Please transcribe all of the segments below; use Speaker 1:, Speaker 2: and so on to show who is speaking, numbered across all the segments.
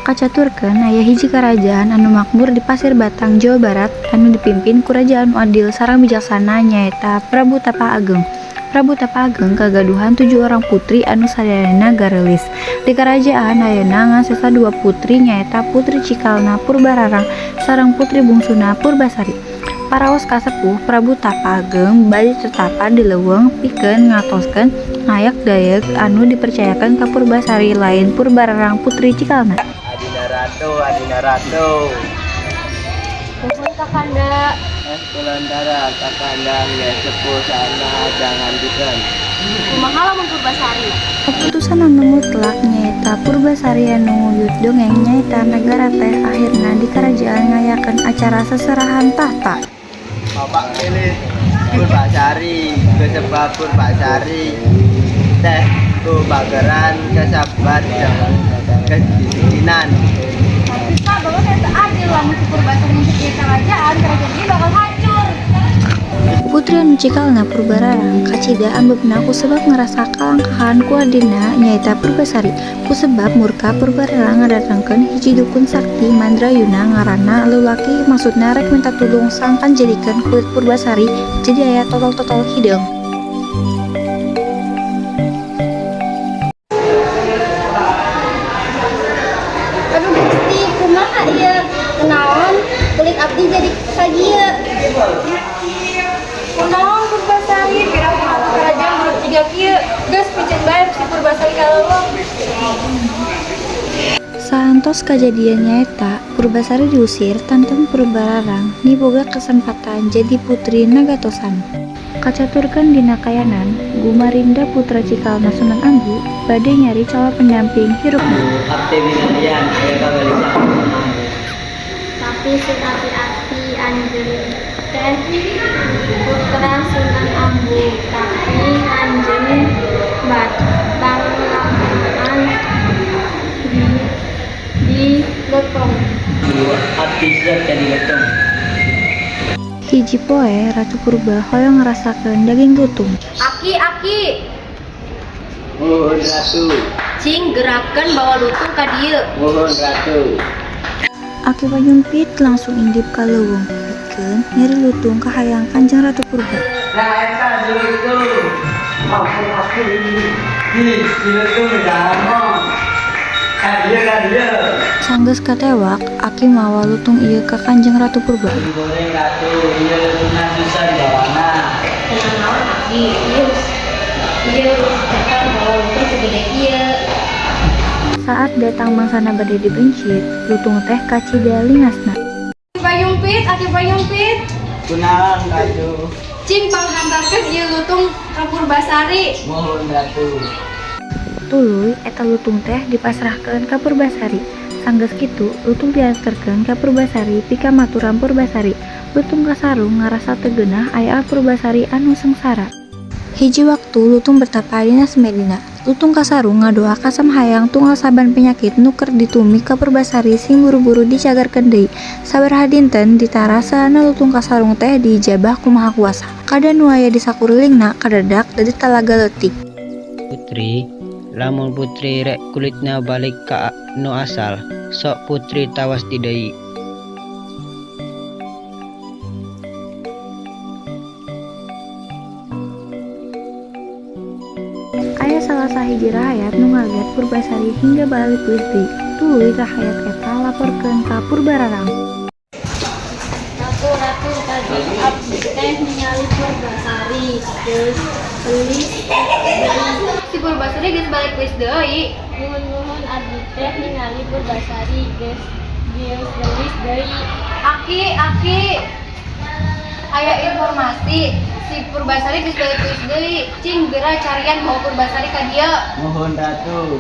Speaker 1: Kacaturkeun aya hiji karajaan anu makmur di Pasir Batang, Jawa Barat anu dipimpin ku raja anu adil sareng bijaksana nyaeta Prabu Tapa Ageng. Prabu Tapa Ageng kagaduhan tujuh orang putri anu sadayana gareulis. Di karajaan ayeuna ngan sesa dua putri nyaeta Putri Cikalna Purbararang sareng Putri Bungsuna Purbasari. Paraos kasepuh Prabu Tapa Ageng bade tetapa di leuweung pikeun ngatoskeun ngayak dayeuk anu dipercayakeun ka Purbasari lain Purbararang Putri Cikalna.
Speaker 2: Adinda Ratu, Adinda Ratu.
Speaker 3: Nuhun, Kakanda.
Speaker 2: Es Kulantara, Kakanda geus sepuh sana jangan dikeun.
Speaker 3: Kumaha lamun Purbasari?
Speaker 1: Keputusan anu mutlak nyaeta Purbasari anu nguyut dongeng nyaeta nagara teh akhirna di karajaan ngayakeun acara seserahan tahta.
Speaker 2: Bapak pilih Purbasari, kusebab Purbasari teh kubageran, kesabar, jeung kedisiplinan.
Speaker 3: Tapi Kak, Bapak teh teu adil lamun si Purbasari nyusup kerajaan, kerajaan ini bakal hancur.
Speaker 1: Putri anu cikalna Purbararang kacida ambepna kusebab ngarasa kalangkahan ku adina nyaeta Purbasari. Kusebab murka, Purbararang ngadatangkeun hiji dukun sakti mandrayuna ngaranna lulaki, maksudna rek minta tulung sangkan jadikeun kulit Purbasari jadi aya totol-totol hideung.
Speaker 3: Aduh Gusti, kumaha ieu? Kunaon kulit abdi jadi sakieu? Kunaon Purbasari pirang kerajaan grup tiga kieu? Geus piceun bae si Purbasari ka leuweung.
Speaker 1: Saantos kajadian nyaeta Purbasari diusir, tantang Purbararang miboga kesempatan jadi putri nagatosan. Kacaturkeun dina kayanan, Gumarinda putra Cikalna Sunan Ambu bade nyari calon pendamping hirupna.
Speaker 2: Abdi milarian aya kagelisahan.
Speaker 4: Tapi sing api-api, anjeun teh putra Sunan Ambu, tapi anjeun batang lamaan di lutung.
Speaker 2: Abdi siap jadi lutung.
Speaker 1: Hiji poe Ratu Purba hoyong ngarasakeun daging lutung.
Speaker 3: Aki, aki.
Speaker 2: Muhun, Ratu.
Speaker 3: Cing gerakeun bawa lutung ka dieu.
Speaker 2: Muhun, Ratu.
Speaker 1: Aki Panyumpit langsung indit ka leuweung pikeun nyari lutung kahayang Kanjeng Ratu Purba.
Speaker 2: Nah, eta si lutung. Ampun aku. Di si lutung ngomong. Ka dieu, ka dieu.
Speaker 1: Sanggeus katewak, Aki mawa lutung ieu ka Kanjeng Ratu Purba.
Speaker 2: Goreng Ratu, ieu lutungna susah dibawana.
Speaker 3: Tenang naon aki, ieu ieu datang bawa lutung segede kieu.
Speaker 1: Saat datang mangsana bade dipencit, lutung teh kacida lingasna.
Speaker 3: Payungpit, aki Payungpit.
Speaker 2: Kunaon, Ratu?
Speaker 3: Cing panghantarkeun ieu lutung ka Purbasari.
Speaker 2: Muhun, Ratu.
Speaker 1: Tuluy eta lutung teh dipasrahkeun ka Purbasari. Sanggeus kitu, lutung dianterkeun ka Purbasari pikamaturan Purbasari. Lutung Kasarung ngarasa teu geunah aya Purbasari anu sengsara. Hiji waktu lutung bertapa dina semedina. Lutung Kasarung ngadoa kasamhayang tunggal saban penyakit nu keur ditumi ka Purbasari sing buru-buru dicagarkeun deui. Sabaraha dinten ditarasan Lutung Kasarung teh diijabah ku Maha Kuasa. Kada nu aya di sakurilingna kadadak dadi talaga leutik.
Speaker 5: Putri, lamun putri rek kulitna balik ka nu asal, sok putri tawas di deui.
Speaker 1: Aya salah sahiji rahayat nu ngaliat Purbasari hingga balik geulis deui. Tuluy rahayat eta laporkeun ka Purbararang.
Speaker 4: Ratu, Ratu, tadi abdi teh ningali Purbasari geus geulis deui.
Speaker 3: Si Purbasari geus balik geulis deui.
Speaker 4: Nuhun-nuhun, abdi teh ningali Purbasari geus geulis deui.
Speaker 3: Aki, aki. Aya informasi si Purbasari geus balik geulis deui. Cing geura carian bawa Purbasari ka dieu.
Speaker 2: Muhun, Ratu.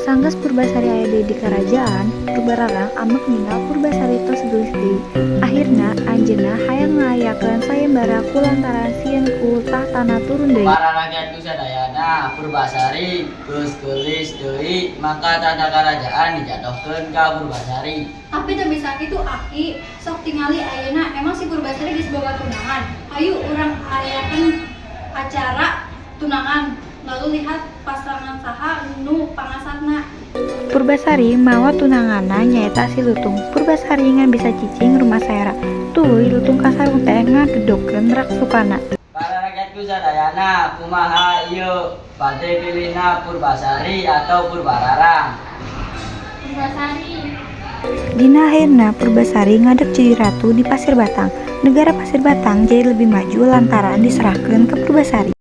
Speaker 1: Sanggeus Purbasari aya deui di karajaan, Purbararang ambek ningal Purbasari tos geulis deui. Akhirna anjeunna hayang ngayakeun sayembara kulantaran sieun ku tahtana turun deui.
Speaker 2: Para rakyatku sadayana, Purbasari geus geulis deui, maka tahta kerajaan dijatohkeun ka Purbasari.
Speaker 3: Tapi teu bisa kitu, Aki. Sok tingali ayeuna emang si Purbasari geus boga tunangan. Hayu urang ayakeun acara tunangan. Lalu lihat pasangan saha nu pangasatna.
Speaker 1: Purbasari mawa tunanganna nyaeta si Lutung. Purbasari ngan bisa cicing rumasa era. Tuluy Lutung Kasarung teh ngagedogkeun raksukana.
Speaker 2: Para rakyatku sadayana, kumaha ieu bade pilihna Purbasari atau Purbararang?
Speaker 4: Purbasari.
Speaker 1: Dina akhirna Purbasari ngadeg jadi ratu di Pasir Batang. Negara Pasir Batang jadi lebih maju lantaran diserahkan ke Purbasari.